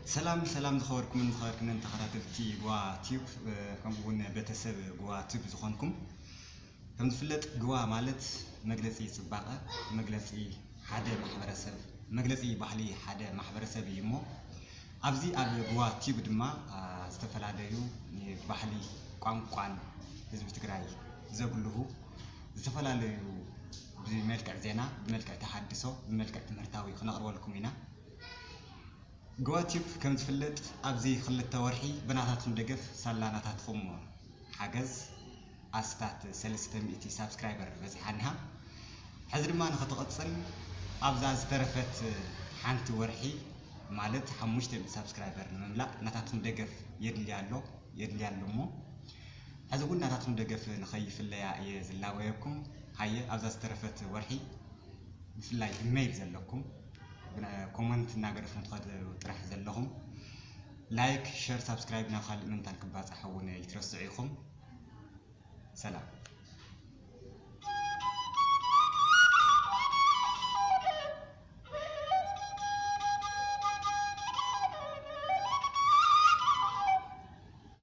ሰላም ሰላም ዝኸበርኩምን ዝኸበርክንን ተኸታተልቲ ጎዋ ቲዩብ፣ እ፣ ከምኡ እውን ቤተሰብ ጎዋ ቲዩብ ዝኾንኩም። ከም ዝፍለጥ ጎዋ ማለት መግለጺ ጽባቐ፣ መግለጺ ሓደ ማሕበረሰብ፣ መግለጺ ባህሊ ሓደ ማሕበረሰብ እዩ እሞ፣ ኣብዚ ኣብ ጎዋ ቲዩብ ድማ፣ አ፣ ዝተፈላለዩ ባህሊ ቋንቋን ህዝቢ ትግራይ ዘጉልሁ ዝተፈላለዩ ብመልክዕ ዜና፣ ብመልክዕ ተሃድሶ፣ ብመልክዕ ትምህርታዊ ክነቕርበልኩም ኢና። ጎዋ ቲዩብ ከም ዝፍለጥ ኣብዚ ክልተ ወርሒ ብናታትኩም ደገፍ ሳላ ናታትኩም ሓገዝ ኣስታት ሰለስተ ሚእቲ ሳብስክራይበር በፂሓ እኒሃ። ሕዚ ድማ ንኽትቕፅል ኣብዛ ዝተረፈት ሓንቲ ወርሒ ማለት ሓሙሽተ ሚእቲ ሳብስክራይበር ንምምላእ ናታትኩም ደገፍ የድልያ ኣሎ፣ የድልያ ኣሎ እሞ ሕዚ እውን ናታትኩም ደገፍ ንኸይፍለያ እየ ዝላበየኩም። ሃየ ኣብዛ ዝተረፈት ወርሒ ብፍላይ ብሜይል ዘለኩም ብና-፣ ኮመንት እናገደፍኩም ትኸዱ ጥራሕ ዘለኹም ላይክ፣ ሸር፣ ሳብስክራይብ ናብ ካልእ ምንታን ክባፃሕ እውን ይትረስዑ ኢኹም። ሰላም።